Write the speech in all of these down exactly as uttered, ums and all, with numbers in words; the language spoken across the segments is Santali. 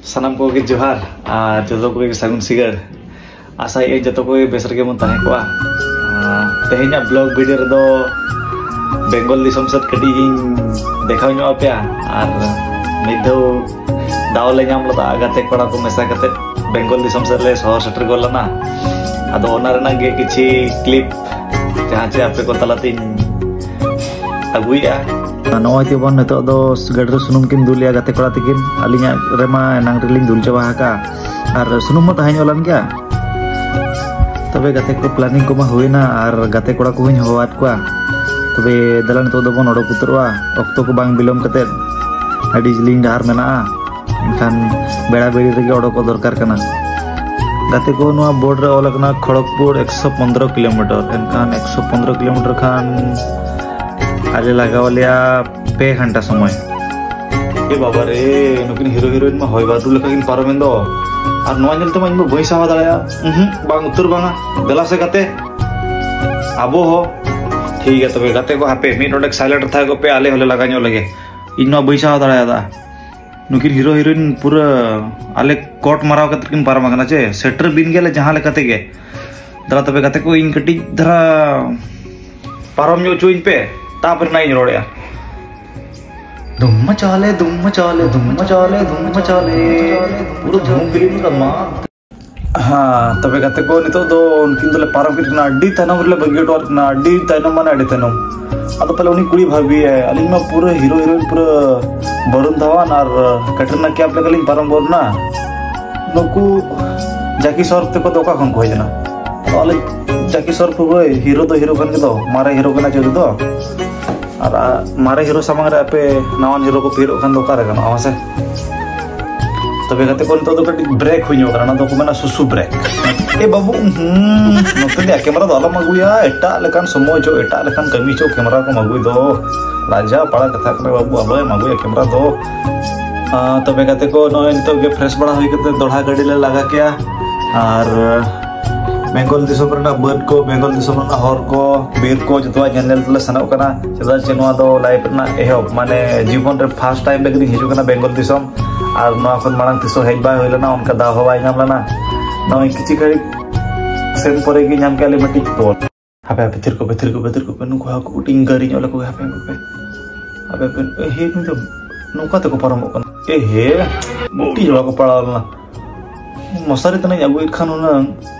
ᱥᱟᱱᱟᱢ ᱠᱚᱜᱮ ᱡᱚᱦᱟᱨ ᱟᱨ ᱡᱚᱛᱚ ᱠᱚᱜᱮ ᱥᱟᱹᱜᱩᱱ ᱥᱤᱸᱜᱟᱹᱲ᱾ ᱟᱥᱟᱭᱮᱫ ᱟᱹᱧ ᱡᱚᱛᱚ ᱠᱚᱜᱮ ᱵᱮᱥ ᱨᱮᱜᱮ ᱵᱚᱱ ᱛᱟᱦᱮᱸ ᱠᱚᱜᱼᱟ᱾ ᱟᱨ ᱛᱮᱦᱮᱧᱟᱜ ᱵᱞᱚᱜ ᱵᱷᱤᱰᱤᱭᱳ ᱨᱮᱫᱚ ᱵᱮᱝᱜᱚᱞ ᱫᱤᱥᱚᱢ ᱥᱮᱫ ᱠᱟᱹᱴᱤᱡ ᱤᱧ ᱫᱮᱠᱷᱟᱣ ᱧᱚᱜ ᱟᱯᱮᱭᱟ᱾ ᱟᱨ ᱢᱤᱫ ᱫᱷᱟᱣ ᱫᱟᱣ ᱞᱮ ᱧᱟᱢ ᱞᱮᱫᱟ ᱜᱟᱛᱮ ᱠᱚᱲᱟ ᱠᱚ ᱢᱮᱥᱟ ᱠᱟᱛᱮ ᱵᱮᱝᱜᱚᱞ ᱫᱤᱥᱚᱢ ᱥᱮᱫ ᱞᱮ ᱥᱚᱦᱚᱨ ᱥᱮᱴᱮᱨ ᱜᱚᱫ ᱞᱮᱱᱟ᱾ ᱟᱫᱚ ᱚᱱᱟ ᱨᱮᱱᱟᱜ ᱜᱮ ᱠᱤᱪᱷᱤ ᱠᱞᱤᱯ ᱡᱟᱦᱟᱸ ᱪᱮ ᱟᱯᱮ ᱠᱚ ᱛᱟᱞᱟᱛᱤᱧ ᱟᱹᱜᱩᱭᱮᱫᱼᱟ᱾ ᱱᱚᱜᱼᱚᱭ ᱛᱮᱵᱚᱱ ᱱᱤᱛᱚᱜ ᱫᱚ ᱜᱟᱹᱰᱤ ᱨᱮ ᱥᱩᱱᱩᱢ ᱠᱤᱱ ᱫᱩᱞᱮᱜᱼᱟ ᱜᱟᱛᱮ ᱠᱚᱲᱟ ᱛᱤᱠᱤᱱ᱾ ᱟᱹᱞᱤᱧᱟᱜ ᱨᱮᱢᱟ ᱮᱱᱟᱝ ᱨᱮᱞᱤᱧ ᱫᱩᱞ ᱪᱟᱵᱟ ᱟᱠᱟᱫᱼᱟ, ᱟᱨ ᱥᱩᱱᱩᱢ ᱢᱟ ᱛᱟᱦᱮᱸ ᱧᱚᱜ ᱞᱮᱱ ᱜᱮᱭᱟ᱾ ᱛᱚᱵᱮ ᱜᱟᱛᱮ ᱠᱚ, ᱯᱞᱟᱱᱤᱝ ᱠᱚᱢᱟ ᱦᱩᱭᱱᱟ ᱟᱨ ᱜᱟᱛᱮ ᱠᱚᱲᱟ ᱠᱚᱦᱚᱸᱧ ᱦᱚᱦᱚᱣᱟᱫ ᱠᱚᱣᱟ᱾ ᱛᱚᱵᱮ ᱫᱮᱞᱟ ᱱᱤᱛᱚᱜ ᱫᱚᱵᱚᱱ ᱚᱰᱚᱠ ᱩᱛᱟᱹᱨᱚᱜᱼᱟ, ᱚᱠᱛᱚ ᱠᱚ ᱵᱟᱝ ᱵᱤᱞᱚᱢ ᱠᱟᱛᱮᱫ᱾ ᱟᱹᱰᱤ ᱡᱤᱞᱤᱧ ᱰᱟᱦᱟᱨ ᱢᱮᱱᱟᱜᱼᱟ, ᱮᱱᱠᱷᱟᱱ ᱵᱮᱲᱟ ᱵᱮᱲᱤ ᱨᱮᱜᱮ ᱚᱰᱚᱠᱚᱜ ᱫᱚᱨᱠᱟᱨ ᱠᱟᱱᱟ᱾ ᱜᱟᱛᱮ ᱠᱚ, ᱱᱚᱣᱟ ᱵᱳᱨᱰ ᱨᱮ ᱚᱞ ᱟᱠᱟᱱᱟ ᱠᱷᱚᱲᱚᱜᱽᱯᱩᱨ ᱮᱠᱥᱚ ᱯᱚᱱᱫᱽᱨᱚ ᱠᱤᱞᱳᱢᱤᱴᱟᱨ᱾ ᱮᱱᱠᱷᱟᱱ ᱮᱠᱥᱚ ᱯᱚᱱᱫᱽᱨᱚ ᱠᱤᱞᱳᱢᱤᱴᱟᱨ ᱠᱷᱟᱱ ᱟᱞᱮ ᱞᱟᱜᱟᱣ ᱞᱮᱭᱟ ᱯᱮ ᱜᱷᱚᱱᱴᱟ ᱥᱚᱢᱚᱭ᱾ ᱮ ᱵᱟᱵᱟ ᱨᱮ, ᱱᱩᱠᱤᱱ ᱦᱤᱨᱳ ᱦᱤᱨᱳᱭᱤᱱ ᱢᱟ ᱦᱚᱭ ᱵᱟᱹᱨᱰᱩ ᱞᱮᱠᱟ ᱠᱤᱱ ᱯᱟᱨᱚᱢᱮᱱ ᱫᱚ᱾ ᱟᱨ ᱱᱚᱣᱟ ᱧᱮᱞ ᱛᱮᱢᱟ ᱤᱧ ᱢᱟ ᱵᱟᱹᱧ ᱥᱟᱦᱟᱣ ᱫᱟᱲᱮᱭᱟᱜᱼᱟ᱾ ᱩᱸᱦᱩᱸ, ᱵᱟᱝ ᱩᱛᱟᱹᱨ ᱵᱟᱝᱟ᱾ ᱫᱮᱞᱟ ᱥᱮ ᱜᱟᱛᱮ, ᱟᱵᱚ ᱦᱚᱸ᱾ ᱴᱷᱤᱠ ᱜᱮᱭᱟ ᱛᱚᱵᱮ ᱜᱟᱛᱮ ᱠᱚ, ᱦᱟᱯᱮ ᱢᱤᱫ ᱰᱚᱸᱰᱮᱠ ᱥᱟᱭᱞᱮᱱᱴ ᱛᱟᱦᱮᱸ ᱠᱚᱜ ᱯᱮ, ᱟᱞᱮ ᱦᱚᱸᱞᱮ ᱞᱟᱜᱟ ᱧᱚᱜ ᱞᱮᱜᱮ᱾ ᱤᱧ ᱢᱟ ᱵᱟᱹᱧ ᱥᱟᱦᱟᱣ ᱫᱟᱲᱮᱭᱟᱫᱟ᱾ ᱱᱩᱠᱤᱱ ᱦᱤᱨᱳ ᱦᱤᱨᱳᱭᱤᱱ ᱯᱩᱨᱟᱹ ᱟᱞᱮ ᱠᱚᱴ ᱢᱟᱨᱟᱣ ᱠᱟᱛᱮ ᱠᱤᱱ ᱯᱟᱨᱚᱢ ᱟᱠᱟᱱᱟ ᱪᱮ, ᱥᱮᱴᱮᱨ ᱵᱤᱱ ᱜᱮᱭᱟᱞᱮ ᱡᱟᱦᱟᱸ ᱞᱮᱠᱟ ᱛᱮᱜᱮ᱾ ᱫᱟᱫᱟ ᱛᱚᱵᱮ ᱜᱟᱛᱮ ᱠᱚ, ᱤᱧ ᱠᱟᱹᱴᱤᱡ ᱫᱷᱟᱨᱟ ᱯᱟᱨᱚᱢ ᱧᱚᱜ ᱦᱚᱪᱚᱧ ᱯᱮ, ᱛᱟᱯᱚᱨᱮ ᱱᱟᱜ ᱤᱧ ᱨᱚᱲᱮᱜᱼᱟ᱾ ᱫᱩᱢᱢᱟ ᱪᱟᱣᱞᱮ, ᱫᱩᱢᱢᱟ ᱪᱟᱣᱞᱮ, ᱫᱩᱢᱢᱟ ᱪᱟᱣᱞᱮ, ᱫᱩᱢᱢᱟ ᱪᱟᱣᱞᱮ᱾ ᱯᱩᱨᱟᱹ ᱫᱷᱩᱢ ᱯᱷᱤᱞᱢ ᱠᱟᱱᱟ᱾ ᱦᱮᱸ, ᱛᱚᱵᱮ ᱜᱟᱛᱮ ᱠᱚ, ᱱᱤᱛᱚᱜ ᱫᱚ ᱩᱱᱠᱤᱱ ᱫᱚᱞᱮ ᱯᱟᱨᱚᱢ ᱠᱮᱫ ᱠᱤᱱᱟ, ᱟᱹᱰᱤ ᱛᱟᱭᱱᱚᱢ ᱨᱮᱞᱮ ᱵᱟᱹᱜᱤ ᱦᱚᱴᱚᱣᱟᱫ ᱠᱤᱱᱟ, ᱟᱹᱰᱤ ᱛᱟᱭᱱᱚᱢ ᱢᱟᱱᱮ ᱟᱹᱰᱤ ᱛᱟᱭᱱᱚᱢ᱾ ᱟᱫᱚ ᱯᱟᱞᱮ ᱩᱱᱤ ᱠᱩᱲᱤ ᱵᱷᱟᱹᱵᱤᱭᱟᱭ, ᱟᱹᱞᱤᱧ ᱢᱟ ᱯᱩᱨᱟᱹ ᱦᱤᱨᱳ ᱦᱤᱨᱳᱭᱤᱱ ᱯᱩᱨᱟᱹ ᱵᱟᱨᱩᱱ ᱫᱷᱟᱣᱟᱱ ᱟᱨ ᱠᱟᱴᱨᱤᱱᱟ ᱠᱮᱯ ᱞᱮᱠᱟᱞᱤᱧ ᱯᱟᱨᱚᱢ ᱜᱚᱫ ᱮᱱᱟ᱾ ᱱᱩᱠᱩ ᱡᱟᱠᱤ ᱥᱚᱨᱯ ᱛᱮᱠᱚ ᱫᱚ ᱚᱠᱟ ᱠᱷᱚᱱ ᱠᱚ ᱦᱮᱡ ᱮᱱᱟ? ᱟᱫᱚ ᱟᱞᱮ ᱡᱟᱠᱤ ᱥᱚᱨᱯ ᱵᱷᱟᱹᱭ, ᱦᱤᱨᱳ ᱫᱚ ᱦᱤᱨᱳ ᱠᱟᱱ ᱜᱮᱫᱚ, ᱢᱟᱨᱮ ᱦᱤᱨᱳ ᱠᱟᱱᱟ ᱪᱮ ᱩᱱᱤ ᱫᱚ᱾ ᱟᱨ ᱟ-, ᱢᱟᱨᱮ ᱦᱤᱨᱳ ᱥᱟᱢᱟᱝ ᱨᱮ ᱟᱯᱮ ᱱᱟᱣᱟᱱ ᱦᱤᱨᱳ ᱠᱚ ᱯᱮ ᱦᱤᱨᱳᱜ ᱠᱷᱟᱱ ᱫᱚ ᱚᱠᱟᱨᱮ ᱜᱟᱱᱚᱜᱼᱟ ᱢᱟᱥᱮ? ᱛᱚᱵᱮ ᱜᱟᱛᱮ ᱠᱚ, ᱱᱤᱛᱚᱜ ᱫᱚ ᱠᱟᱹᱴᱤᱡ ᱵᱨᱮᱠ ᱦᱩᱭ ᱧᱚᱜ ᱠᱟᱱᱟ, ᱚᱱᱟ ᱫᱚᱠᱚ ᱢᱮᱱᱟ ᱥᱩᱥᱩ ᱵᱨᱮᱠ᱾ ᱮ ᱵᱟᱹᱵᱩ, ᱦᱩᱸ, ᱱᱚᱛᱮ ᱫᱚ ᱠᱮᱢᱮᱨᱟ ᱫᱚ ᱟᱞᱚᱢ ᱟᱹᱜᱩᱭᱟ, ᱮᱴᱟᱜ ᱞᱮᱠᱟᱱ ᱥᱚᱢᱚᱭ ᱪᱚ, ᱮᱴᱟᱜ ᱞᱮᱠᱟᱱ ᱠᱟᱹᱢᱤ ᱪᱚ ᱠᱮᱢᱮᱨᱟ ᱠᱚᱢ ᱟᱹᱜᱩᱭ ᱫᱚ᱾ ᱞᱟᱡᱟ ᱯᱟᱲᱟ ᱠᱟᱛᱷᱟ ᱠᱟᱱᱟ ᱵᱟᱹᱵᱩ, ᱟᱞᱚᱢ ᱟᱹᱜᱩᱭᱟ ᱠᱮᱢᱮᱨᱟ ᱫᱚ᱾ ᱟᱸ, ᱛᱚᱵᱮ ᱜᱟᱛᱮ ᱠᱚ, ᱱᱚᱜᱼᱚᱭ ᱱᱤᱛᱚᱜ ᱜᱮ ᱯᱷᱨᱮᱥ ᱵᱟᱲᱟ ᱦᱩᱭ ᱠᱟᱛᱮ ᱫᱚᱲᱦᱟ ᱜᱟᱹᱰᱤ ᱞᱮ ᱞᱟᱜᱟ ᱠᱮᱜᱼᱟ᱾ ᱟᱨ ᱵᱮᱝᱜᱚᱞ ᱫᱤᱥᱚᱢ ᱨᱮᱱᱟᱜ ᱵᱟᱹᱫᱽ ᱠᱚ, ᱵᱮᱝᱜᱚᱞ ᱫᱤᱥᱚᱢ ᱨᱮᱱᱟᱜ ᱦᱚᱨ ᱠᱚ, ᱵᱤᱨ ᱠᱚ, ᱡᱚᱛᱚᱣᱟᱜ ᱧᱮᱞ ᱧᱮᱞ ᱛᱮᱞᱮ ᱥᱮᱱᱚᱜ ᱠᱟᱱᱟ᱾ ᱪᱮᱫᱟᱜ ᱪᱮ ᱱᱚᱣᱟ ᱫᱚ ᱞᱟᱭᱤᱯᱷ ᱨᱮᱱᱟᱜ ᱮᱦᱚᱵ, ᱢᱟᱱᱮ ᱡᱤᱵᱚᱱ ᱨᱮ ᱯᱷᱟᱥᱴ ᱴᱟᱭᱤᱢ ᱞᱟᱹᱜᱤᱫ ᱤᱧ ᱦᱤᱡᱩᱜ ᱠᱟᱱᱟ ᱵᱮᱝᱜᱚᱞ ᱫᱤᱥᱚᱢ᱾ ᱟᱨ ᱱᱚᱣᱟ ᱠᱷᱚᱱ ᱢᱟᱲᱟᱝ ᱛᱤᱥ ᱦᱚᱸ ᱦᱮᱡ ᱵᱟᱭ ᱦᱩᱭ ᱞᱮᱱᱟ, ᱚᱱᱠᱟ ᱫᱟᱣ ᱦᱚᱸ ᱵᱟᱭ ᱧᱟᱢ ᱞᱮᱱᱟ᱾ ᱱᱚᱜᱼᱚᱭ ᱠᱤᱪᱷᱩ ᱜᱷᱟᱹᱲᱤᱡ ᱥᱮᱱ ᱯᱚᱨᱮ ᱜᱮ ᱧᱟᱢ ᱠᱮᱫ ᱞᱮ ᱢᱤᱫᱴᱤᱡ ᱯᱷᱳᱱ᱾ ᱦᱟᱯᱮ ᱦᱟᱯᱮ, ᱛᱷᱤᱨ ᱠᱚᱯᱮ, ᱛᱷᱤᱨ ᱠᱚᱯᱮ, ᱛᱷᱤᱨ ᱠᱚᱯᱮ, ᱱᱩᱠᱩ ᱦᱟᱹᱠᱩ ᱠᱟᱹᱴᱤᱡ ᱤᱧ ᱜᱟᱹᱨᱤ ᱧᱚᱜ ᱞᱮᱠᱚ ᱜᱮ᱾ ᱦᱟᱯᱮ ᱦᱟᱯᱮ, ᱦᱟᱯᱮ ᱦᱟᱯᱮ, ᱮ ᱦᱮ, ᱱᱩᱭ ᱫᱚ ᱱᱚᱝᱠᱟ ᱛᱮᱠᱚ ᱯᱟᱨᱚᱢᱚᱜ ᱠᱟᱱᱟ᱾ ᱮ ᱦᱮ, ᱢᱤᱫᱴᱤᱡ ᱦᱚᱸ ᱵᱟᱠᱚ ᱯᱟᱲᱟᱣ ᱞᱮᱱᱟ᱾ ᱢᱚᱥᱟᱨᱤ ᱛᱟᱱᱟᱧ ᱟᱹᱜᱩᱭᱮᱫ ᱠᱷᱟᱱ ᱦᱩᱱᱟᱹᱝ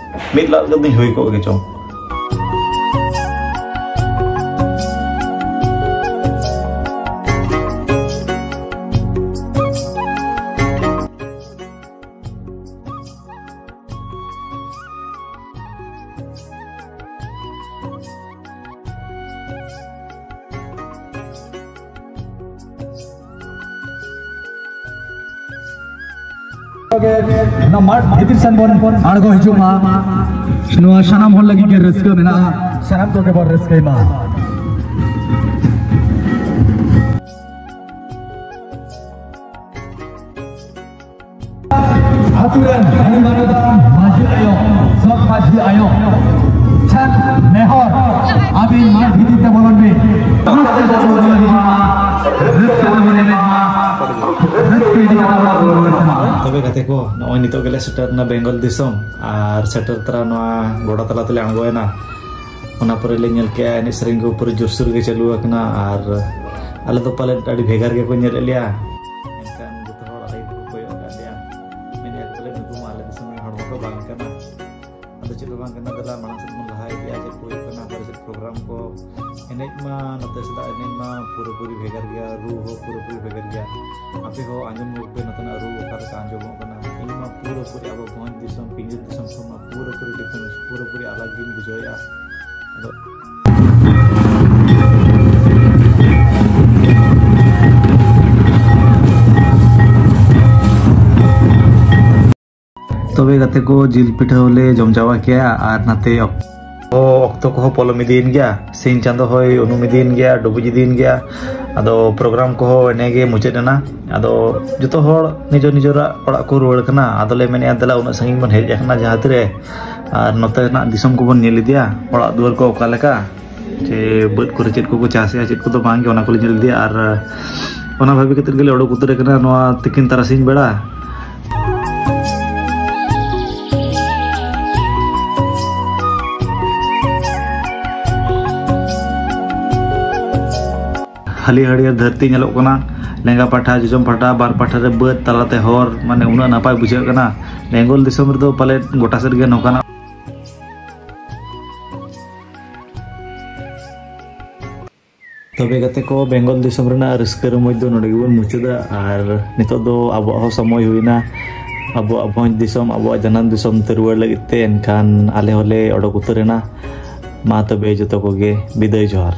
ᱢᱤᱫ ᱞᱟᱫ ᱠᱟᱛᱮᱧ ᱦᱩᱭ ᱠᱚᱜ ᱜᱮ ᱪᱚᱝ᱾ ᱚᱱᱟ ᱢᱟᱴᱷ ᱵᱷᱤᱛᱤᱨ ᱥᱮᱱ ᱵᱚᱱ ᱟᱬᱜᱚ ᱦᱤᱡᱩᱜ ᱢᱟ᱾ ᱱᱚᱣᱟ ᱥᱟᱱᱟᱢ ᱦᱚᱲ ᱞᱟᱹᱜᱤᱫ ᱜᱮ ᱨᱟᱹᱥᱠᱟᱹ ᱢᱮᱱᱟᱜᱼᱟ, ᱥᱟᱱᱟᱢ ᱠᱚᱜᱮ ᱵᱚᱱ ᱨᱟᱹᱥᱠᱟᱹᱭ ᱢᱟ᱾ ᱟᱹᱛᱩ ᱨᱮᱱ ᱟᱹᱰᱤ ᱢᱟᱱᱚᱛᱟᱱ ᱢᱟᱹᱡᱷᱤ ᱟᱭᱳ, ᱥᱚᱛ ᱢᱟᱹᱡᱷᱤ ᱟᱭᱳ ᱴᱷᱮᱱ ᱱᱮᱦᱚᱨ, ᱟᱹᱵᱤᱱ ᱢᱟᱴᱷ ᱵᱷᱤᱛᱤᱨ ᱛᱮ ᱵᱚᱞᱚᱱ ᱵᱤᱱ᱾ ᱨᱟᱹᱥᱠᱟᱹ ᱛᱮᱵᱚᱱ ᱨᱩᱣᱟᱹᱲ ᱢᱟ, ᱨᱟᱹᱥᱠᱟᱹ ᱛᱮᱵᱚᱱ ᱮᱱᱮᱡ ᱢᱟ, ᱨᱟᱹᱥᱠᱟᱹ ᱤᱫᱤ ᱠᱟᱛᱮ ᱵᱚᱱ ᱨᱩᱣᱟᱹᱲ ᱢᱟ᱾ ᱛᱚᱵᱮ ᱜᱟᱛᱮ ᱠᱚ, ᱱᱚᱜᱼᱚᱭ ᱱᱤᱛᱚᱜ ᱜᱮᱞᱮ ᱥᱮᱴᱮᱨ ᱮᱱᱟ ᱵᱮᱝᱜᱚᱞ ᱫᱤᱥᱚᱢ ᱟᱨ ᱥᱮᱴᱮᱨ ᱛᱚᱨᱟ ᱱᱚᱣᱟ ᱜᱚᱰᱟ ᱛᱟᱞᱟ ᱛᱮᱞᱮ ᱟᱬᱜᱚᱭᱮᱱᱟ᱾ ᱚᱱᱟ ᱯᱚᱨᱮ ᱞᱮ ᱧᱮᱞ ᱠᱮᱜᱼᱟ ᱮᱱᱮᱡ ᱥᱮᱨᱮᱧ ᱠᱚ ᱯᱩᱨᱟᱹ ᱡᱳᱨᱥᱳᱨ ᱜᱮ ᱪᱟᱹᱞᱩ ᱟᱠᱟᱱᱟ ᱟᱨ ᱟᱞᱮ ᱫᱚ ᱯᱟᱞᱮᱫ ᱟᱹᱰᱤ ᱵᱷᱮᱜᱟᱨ ᱜᱮᱠᱚ ᱧᱮᱞᱮᱫ ᱞᱮᱭᱟ᱾ ᱢᱮᱱᱠᱷᱟᱱ ᱡᱚᱛᱚ ᱦᱚᱲ ᱟᱞᱮ ᱜᱮᱠᱚ ᱠᱚᱭᱚᱜ ᱟᱠᱟᱫ ᱞᱮᱭᱟ, ᱢᱮᱱᱮᱫᱼᱟ ᱠᱚ, "ᱯᱟᱞᱮᱫ ᱱᱩᱠᱩ ᱢᱟ ᱟᱞᱮ ᱫᱤᱥᱚᱢ ᱨᱮᱱ ᱦᱚᱲ ᱢᱟ ᱠᱚ ᱵᱟᱝ ᱠᱟᱱᱟ᱾" ᱟᱫᱚ ᱪᱮᱫ ᱦᱚᱸ ᱵᱟᱝ ᱠᱟᱱᱟ, ᱫᱮᱞᱟ ᱢᱟᱲᱟᱝ ᱥᱮᱫ ᱵᱚᱱ ᱞᱟᱦᱟ ᱤᱫᱤᱜᱼᱟ, ᱪᱮᱫ ᱠᱚ ᱦᱩᱭᱩᱜ ᱠᱟᱱᱟ, ᱚᱠᱟ ᱨᱮ ᱪᱮᱫ ᱯᱨᱳᱜᱨᱟᱢ ᱠᱚ᱾ ᱮᱱᱮᱡ ᱢᱟ ᱱᱚᱛᱮ ᱥᱮᱫᱟᱜ ᱮᱱᱮᱡ ᱢᱟ ᱯᱩᱨᱟᱹᱯᱩᱨᱤ ᱵᱷᱮᱜᱟᱨ ᱜᱮᱭᱟ, ᱨᱩ ᱦᱚᱸ ᱯᱩᱨᱟᱹᱯᱩᱨᱤ ᱵᱷᱮᱜᱟᱨ ᱜᱮᱭᱟ᱾ ᱟᱯᱮ ᱦᱚᱸ ᱟᱸᱡᱚᱢ ᱧᱚᱜ ᱯᱮ ᱱᱚᱛᱮᱱᱟᱜ ᱨᱩ ᱚᱠᱟ ᱞᱮᱠᱟ ᱟᱸᱡᱚᱢᱚᱜ ᱠᱟᱱᱟ᱾ ᱤᱧ ᱢᱟ ᱯᱩᱨᱟᱹᱯᱩᱨᱤ ᱟᱵᱚ ᱵᱷᱚᱸᱡᱽ ᱫᱤᱥᱚᱢ, ᱯᱤᱧᱚᱛ ᱫᱤᱥᱚᱢ ᱠᱷᱚᱱ ᱢᱟ ᱯᱩᱨᱟᱹᱯᱩᱨᱤ difference, ᱯᱩᱨᱟᱹᱯᱩᱨᱤ ᱟᱞᱟᱜᱽ ᱜᱤᱧ ᱵᱩᱡᱷᱟᱹᱣᱮᱫᱼᱟ᱾ ᱟᱫᱚ ᱛᱚᱵᱮ ᱜᱟᱛᱮ ᱠᱚ, ᱡᱤᱞ ᱯᱤᱴᱷᱟᱹ ᱦᱚᱸᱞᱮ ᱡᱚᱢ ᱪᱟᱵᱟ ᱠᱮᱜᱼᱟ ᱟᱨ ᱱᱟᱛᱮ ᱚᱠ-, ᱚᱠᱛᱚ ᱠᱚᱦᱚᱸ ᱯᱚᱞᱚᱢ ᱤᱫᱤᱭᱮᱱ ᱜᱮᱭᱟ, ᱥᱤᱧ ᱪᱟᱸᱫᱚ ᱦᱚᱸᱭ ᱩᱱᱩᱢ ᱤᱫᱤᱭᱮᱱ ᱜᱮᱭᱟ, ᱰᱩᱵᱩᱡ ᱤᱫᱤᱭᱮᱱ ᱜᱮᱭᱟ᱾ ᱟᱫᱚ ᱯᱨᱳᱜᱨᱟᱢ ᱠᱚᱦᱚᱸ ᱮᱱᱮ ᱜᱮ ᱢᱩᱪᱟᱹᱫ ᱮᱱᱟ᱾ ᱟᱫᱚ ᱡᱚᱛᱚ ᱦᱚᱲ ᱱᱤᱡᱮᱨ ᱱᱤᱡᱮᱨᱟᱜ ᱚᱲᱟᱜ ᱠᱚ ᱨᱩᱣᱟᱹᱲ ᱠᱟᱱᱟ᱾ ᱟᱫᱚᱞᱮ ᱢᱮᱱᱮᱫᱼᱟ, ᱫᱮᱞᱟ, ᱩᱱᱟᱹᱜ ᱥᱟᱺᱜᱤᱧ ᱵᱚᱱ ᱦᱮᱡ ᱟᱠᱟᱱᱟ ᱡᱟᱦᱟᱸ ᱛᱤᱨᱮ, ᱟᱨ ᱱᱚᱛᱮᱱᱟᱜ ᱫᱤᱥᱚᱢ ᱠᱚᱵᱚᱱ ᱧᱮᱞ ᱤᱫᱤᱭᱟ, ᱚᱲᱟᱜ ᱫᱩᱣᱟᱹᱨ ᱠᱚ ᱚᱠᱟ ᱞᱮᱠᱟ, ᱪᱮ ᱵᱟᱹᱫᱽ ᱠᱚᱨᱮ ᱪᱮᱫ ᱠᱚᱠᱚ ᱪᱟᱥᱮᱜᱼᱟ, ᱪᱮᱫ ᱠᱚᱫᱚ ᱵᱟᱝᱜᱮ, ᱚᱱᱟ ᱠᱚᱞᱮ ᱧᱮᱞ ᱤᱫᱤᱭᱟ᱾ ᱟᱨ ᱚᱱᱟ ᱵᱷᱟᱵᱤ ᱠᱟᱛᱮ ᱜᱮᱞᱮ ᱚᱰᱚᱠ ᱩᱛᱟᱹᱨ ᱟᱠᱟᱱᱟ ᱱᱚᱣᱟ ᱛᱤᱠᱤᱱ ᱛᱟᱨᱟᱥᱤᱧ ᱵᱮᱲᱟ᱾ ᱦᱟᱹᱞᱤ ᱦᱟᱹᱲᱭᱟᱹᱨ ᱫᱷᱟᱹᱨᱛᱤ ᱧᱮᱞᱚᱜ ᱠᱟᱱᱟ, ᱞᱮᱸᱜᱟ ᱯᱟᱦᱴᱟ, ᱡᱚᱡᱚᱢ ᱯᱟᱦᱴᱟ, ᱵᱟᱨ ᱯᱟᱦᱴᱟ ᱨᱮ ᱵᱟᱹᱫᱽ, ᱛᱟᱞᱟᱛᱮ ᱦᱚᱨ, ᱢᱟᱱᱮ ᱩᱱᱟᱹᱜ ᱱᱟᱯᱟᱭ ᱵᱩᱡᱷᱟᱹᱜ ᱠᱟᱱᱟ᱾ ᱵᱮᱝᱜᱚᱞ ᱫᱤᱥᱚᱢ ᱨᱮᱫᱚ ᱯᱟᱞᱮᱫ ᱜᱚᱴᱟ ᱥᱮᱫ ᱜᱮ ᱱᱚᱝᱠᱟᱱᱟᱜ᱾ ᱛᱚᱵᱮ ᱜᱟᱛᱮ ᱠᱚ, ᱵᱮᱝᱜᱚᱞ ᱫᱤᱥᱚᱢ ᱨᱮᱱᱟᱜ ᱨᱟᱹᱥᱠᱟᱹ ᱨᱚᱢᱚᱡᱽ ᱫᱚ ᱱᱚᱰᱮ ᱜᱮᱵᱚᱱ ᱢᱩᱪᱟᱹᱫᱟ᱾ ᱟᱨ ᱱᱤᱛᱚᱜ ᱫᱚ ᱟᱵᱚᱣᱟᱜ ᱦᱚᱸ ᱥᱚᱢᱚᱭ ᱦᱩᱭᱱᱟ ᱟᱵᱚᱣᱟᱜ ᱵᱷᱚᱸᱡᱽ ᱫᱤᱥᱚᱢ, ᱟᱵᱚᱣᱟᱜ ᱡᱟᱱᱟᱢ ᱫᱤᱥᱚᱢ ᱛᱮ ᱨᱩᱣᱟᱹᱲ ᱞᱟᱹᱜᱤᱫ ᱛᱮ᱾ ᱮᱱᱠᱷᱟᱱ ᱟᱞᱮ ᱦᱚᱸᱞᱮ ᱚᱰᱚᱠ ᱩᱛᱟᱹᱨ ᱮᱱᱟ᱾ ᱢᱟ ᱛᱚᱵᱮ ᱡᱚᱛᱚ ᱠᱚᱜᱮ ᱵᱤᱫᱟᱹᱭ ᱡᱚᱦᱟᱨ᱾